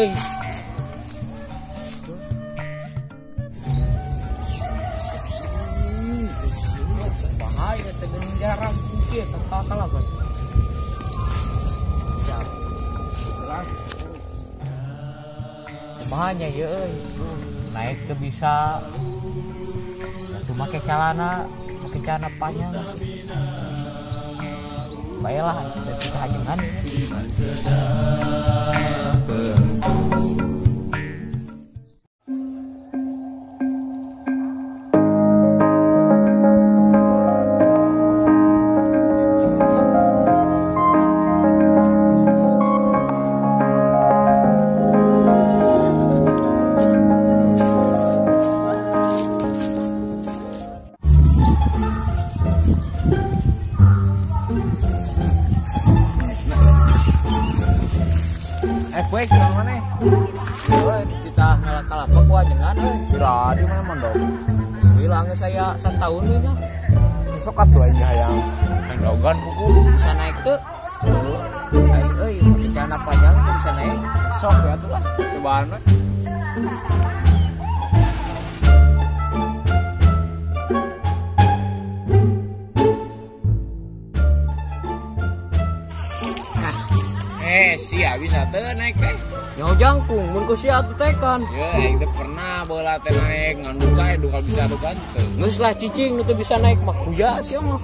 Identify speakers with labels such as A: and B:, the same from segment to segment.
A: deui. Bahaya teh jarang mungkin tanpa kalaban. Kumahanya ya euy. Naik teu bisa. Atuh make calana, make celana panjang. Baiklah, kita hajengan ini. Kue gimana mana? Kita ngelak kalapa ku ajengan euy.
B: Kira di mana mondok?
A: Bilang saya setahun nya.
B: Sok atuh aing hayang endogan kuku
A: bisa naik teu? Aing euy make celana panjang teu bisa naik.
B: Sok ya atuh lah, cobaan we.
A: Sia bisa teu naik teh. Nyaho jangkung mun ku sia atuh teh kan.
B: Ya aing teh pernah bola teh naik ngan duka duka bisa duka teu.
A: Geus lah cicing nu teu bisa naik mah kuya sia mah.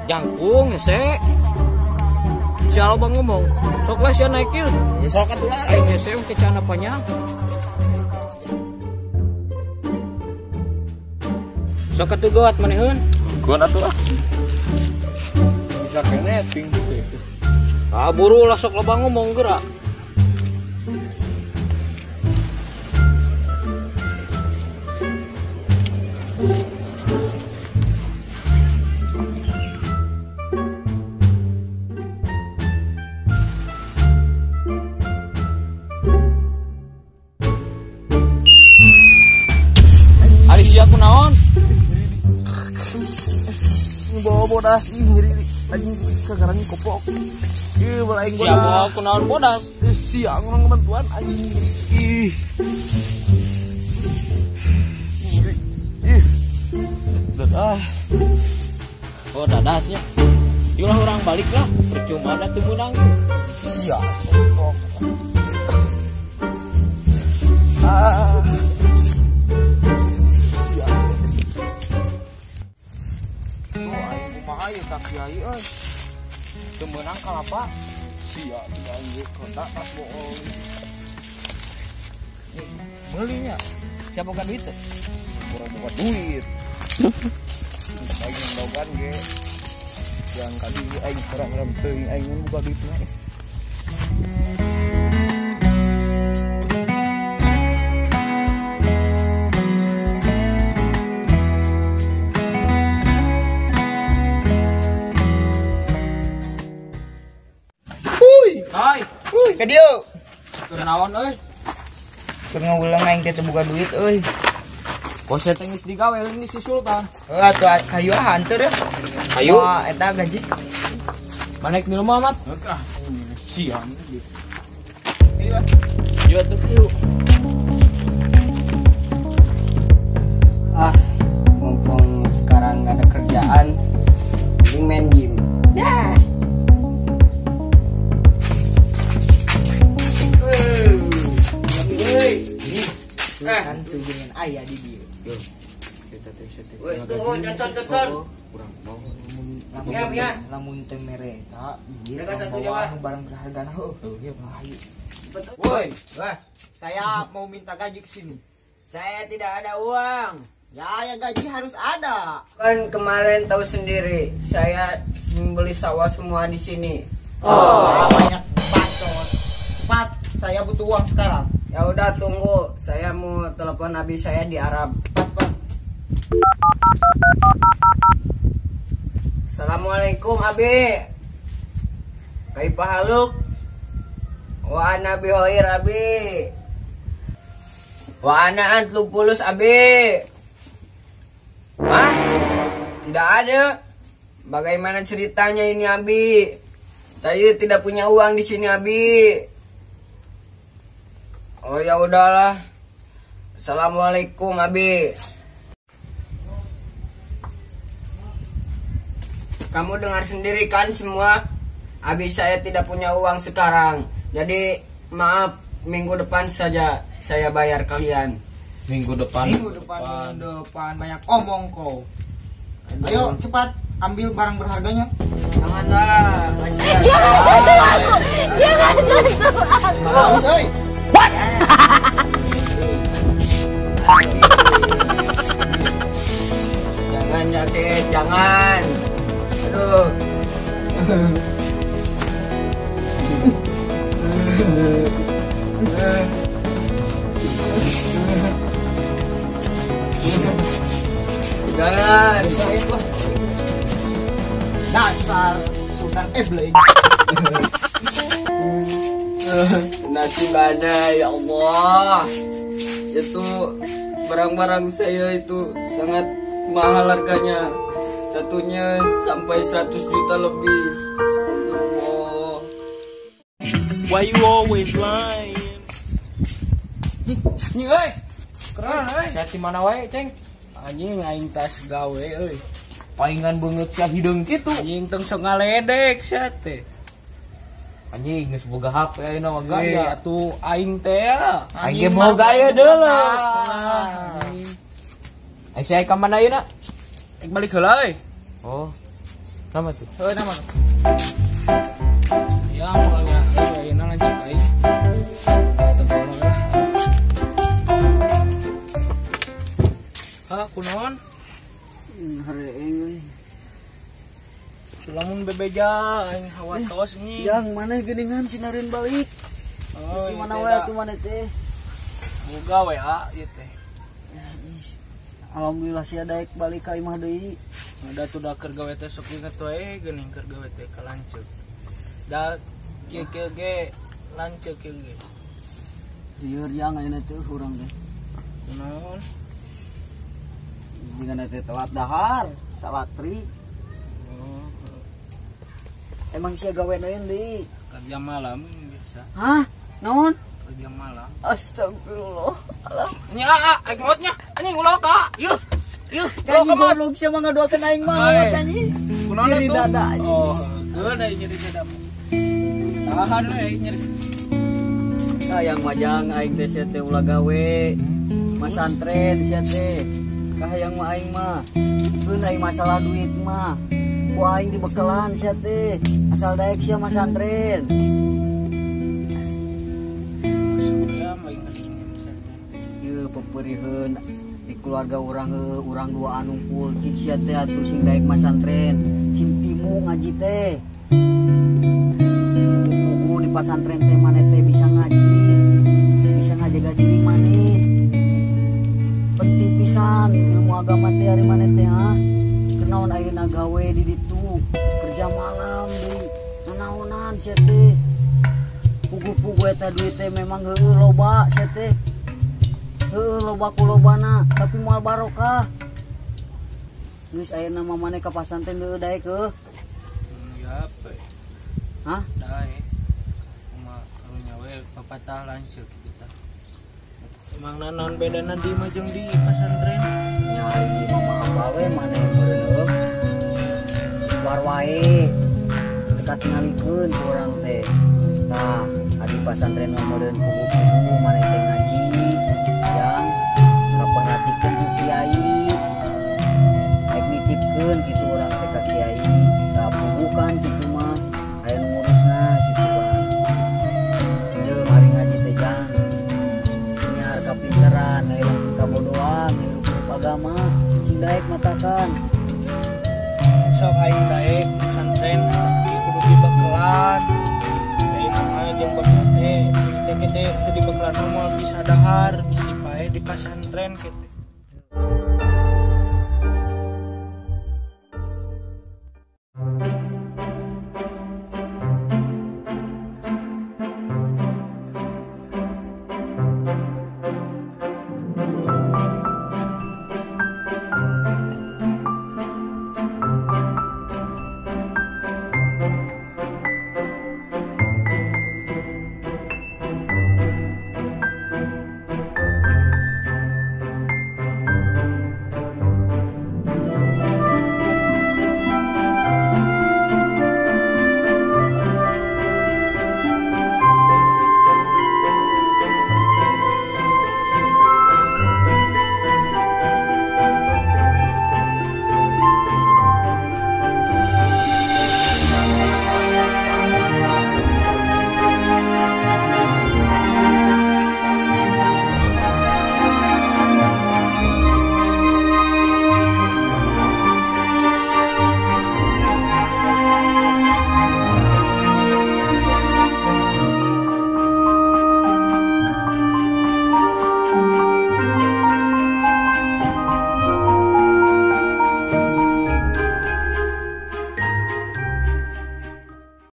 A: Jangkung hese. Sia loba ngomong, sok lah sia naik ieu.
B: Sok atuh lah
A: aing hese ke celana panjang. Sok atuh geuat maneheun.
B: Geuat atuh ah. Bisa kene ting gitu.
A: Ah buru lah sok loba ngomong gerak. Ari sia kunaon?
B: Bawa bodas ih nyeri anjing kagarang koplok. Ih, bola aing bodas.
A: Sia kunaon bodas?
B: Sia ngurang bantuan anjing. Ih. Ih. Dadah.
A: Oh, dadah sia. Yulah orang balik lah, percuma da teu meunang.
B: Sia. Ah. Sia.
A: Oh, aing kumaha ieu ka kiai euy. Teu meunang kalapa?
B: Sia aing kota tas bohong.
A: Belinya. Siapa boga duit teh?
B: Kurang boga duit. Aing ndogan ge. Yang kali aing kurang teuing aing boga duitna.
A: Hai,
C: ka dieu.
A: Keur naon euy?
C: Keur ngawulang aing teh teu boga duit euy.
A: Kos teh geus digawe ini si Sultan.
C: Heuh atuh hayu ah anteur ya.
A: Hayu.
C: Eta gaji.
A: Manek minum amat?
B: Ah, siang.
C: Hayu ah.
A: Hayu atuh kieu.
D: Ah, mumpung sekarang enggak ada kerjaan, mending main game. Dah.
C: Kan tujuan ayah di dia.
D: Woi, tunggu Johnson.
C: Kurang bau.
D: Ya.
C: Lamun teu mere eta,
D: mereka satu jawa
C: barang berharga nah heuh.
D: Woi, wah,
C: saya mau minta gaji ke sini.
D: Saya tidak ada uang.
C: Ya, yang gaji harus ada.
D: Kan kemarin tahu sendiri, saya membeli sawah semua di sini.
C: Oh, banyak bacot. Cepat, saya butuh uang sekarang.
D: Ya udah tunggu, saya mau telepon abi saya di Arab.
C: Cepat.
D: Assalamualaikum abi. Kaifa haluk? Wa ana bi khair abi. Wa ana antlu pulus abi. Hah? Tidak ada. Bagaimana ceritanya ini abi? Saya tidak punya uang di sini abi. Oh ya udahlah. Assalamualaikum Abi. Kamu dengar sendiri kan semua? Abi saya tidak punya uang sekarang. Jadi maaf, minggu depan saja saya bayar kalian.
A: Minggu depan.
C: Minggu depan banyak omong kau. Ayo cepat ambil barang berharganya.
D: Janganlah.
E: Jangan sentuh aku. Jangan sentuh aku.
C: Awas, oi.
E: What?
D: Jangan sakit, jangan. Aduh. Jangan.
C: Dasar Sultan Ebling.
D: Nasib mana ya Allah. Itu barang-barang saya itu sangat mahal harganya. Satunya sampai 100 juta lebih. Astagfirullah.
B: Why you always lying? Nih euy. Keren euy.
A: Saya di mana wae, Ceng?
B: Anjing aing tas gawe euy.
A: Palingan beungeut sia hideung kitu.
B: Anjing tong sok ngaledek sia teh.
A: Anjing geus boga HP ayeuna mah gaya.
B: Atuh aing teh ya.
A: Aing ge mau gaya deuleu. Aing sia ka mana ayeuna?
B: Aing balik heula euy.
A: Oh. Nama tuh?
C: Heuh nama.
B: Ya moalnya euy ayeuna lanjut aing. Hah, kunaon?
D: Hareeng euy.
B: Lamun bebeja aing hawatos nih.
D: Yang mana geuningan sinarin balik.
B: Oh,
D: di mana wae atuh maneh teh?
B: Boga WA ieu teh.
D: Alhamdulillah sia daek balik ka imah deui.
B: Da tuh da keur gawe teh sok inget wae geuning keur gawe teh ka lanceuk. Da kieu-kieu ge lanceuk kieu ge.
D: Lieur yang ayeuna teh urang teh.
B: Kunaon?
D: Jigana teh telat dahar, salatri. Emang sia gawe naon deui?
B: Kerja malam biasa.
D: Hah? Naon?
B: Kerja malam.
D: Astagfirullah. Alah.
B: Nya aing maot nya. Anjing ulah ka. Yuh. Yuh,
D: ulah ka goblok sia mah ngadoakeun aing maot anjing.
B: Kunaon atuh?
D: Dada anjing.
B: Oh, geun aing nyeri dada. Tahan we aing nyeri.
D: Hayang majang aing teh sia teh ulah gawe. Masantren sia teh. Kahayang mah aing mah. Keun aing masalah duit mah. Ku aing dibekelan sia teh. Asal daek sia masantren.
B: Ya aing masantren.
D: Ieu peperiheun di keluarga urang heuh, urang dua anungkul cik sia teh atuh sing daek masantren, sing timu ngaji teh. Pugu di pasantren teh maneh teh bisa ngaji, bisa ngajaga diri maneh. Penting pisan ilmu agama teh ari maneh teh ha. Kenaon ayeuna gawe di ditu, kerja malam di nanaonan sia teh. Pugu-pugu eta duit teh memang heueuh loba sia teh. Heueuh loba ku lobana, tapi moal barokah. Geus ayeuna mah maneh ka pasantren heueuh daek heuh.
B: Ya apa?
D: Hah?
B: Daek. Kumaha karunya we papatah lanceuk kitu tah. Emang naon bedana di mah jeung di pasantren?
D: Nya ari di mah apa we maneh meureun heueuh. Luar wae. Dekat ngalikeun ku urang teh. Tah, adi pasantren mah meureun pugu-pugu maneh teh ngaji. Yang kaperhatikeun ku kiai. Rek nitipkeun kitu urang teh ka kiai. Tah pugu kan kitu mah aya nu ngurusna kitu kan. Jeung ari ngaji teh jang nyiar kapinteran, ngahilangkeun kabodohan, ngahirupkeun agama, sing daek matakan.
B: Sok aing daek pesantren tapi kudu dibekelan. Daek mah jeung bekal teh, teh teh teu dibekelan mah moal bisa dahar, bisi paeh di pasantren kitu.